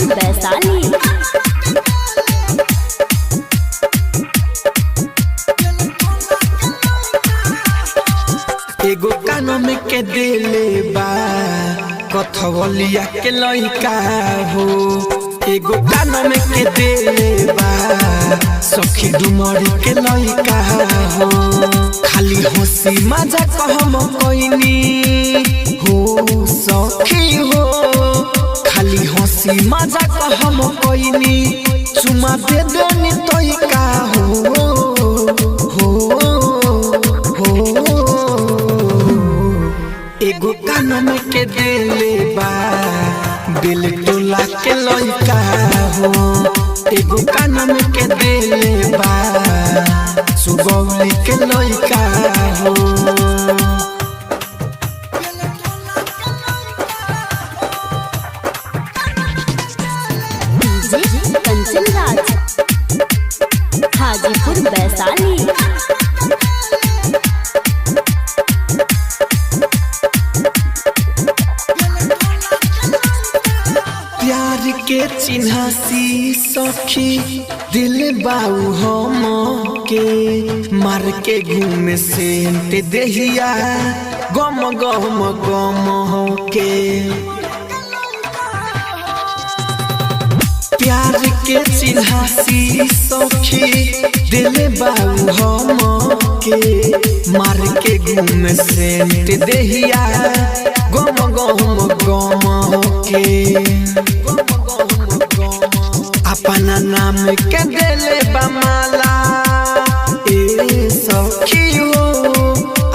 हाजीपुर वैशाली। एगो कानम के देले बा कथवलिया के लइका हो। एगो कानम के देले बा सखी डुमरी के लइका हो। खाली हंसी मजा कहम कइनी हो सखी हो। खाली हंसी मजा कहम कइनी चुमा दे देनी तइका हो हो हो। एगो कानम के देले बा दिल टोला के लइका हो। एगो कानम के देले बा सुगौली के लइका हो। डीजे कंचन राज, हाजीपुर वैशाली। प्यार के चिन्हासी सखी दिल बाऊ हम के मार के घूमे से ते देहिया गम गम गम हो के। प्यार के चिन्हासी सखी दिल बाऊ हम के मार के घूम से ते देहिया गम गम गम के। अपना नाम के दिले बमाला ए सखी हो।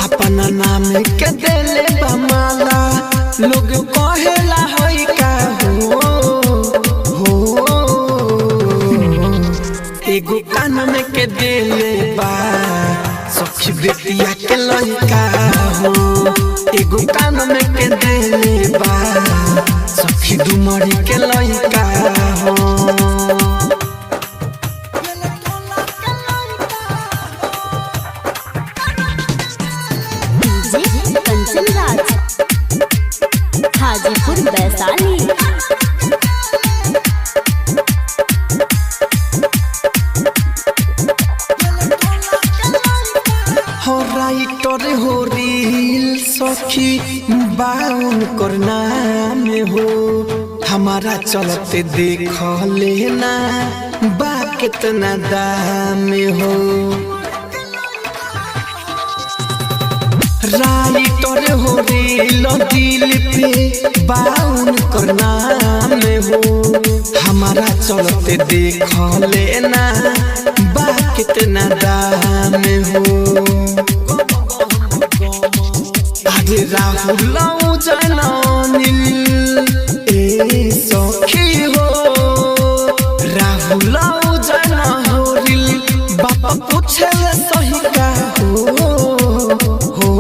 अपना नाम के दिले बमाला लोग कहेला होई का हो हो। एगो कानम के देले बा सखी बेटिया के लइका हो। एगो कानम के देले बा सखी डुमरी के लइका हो। डीजे कंचन राज, हाजीपुर वैशाली। हो राइटर हो रील सखी बाउन करना में हो। हमारा चलते देख लेना बा कितना दाम हो। राइटर हो रील दिल पे बाउन करना में हो। हमारा चलते देख लेना बा कितना दाम हो। अरे राहुल जनानिल ए सखी हो। राहुल जना हो रिल बापा पूछे सही का हो हो।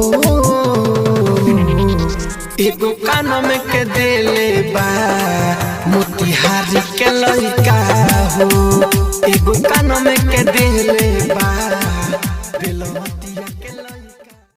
एगो कानम के देले बा मोतिहारी के लइका हो। एगो कानम के देले बा।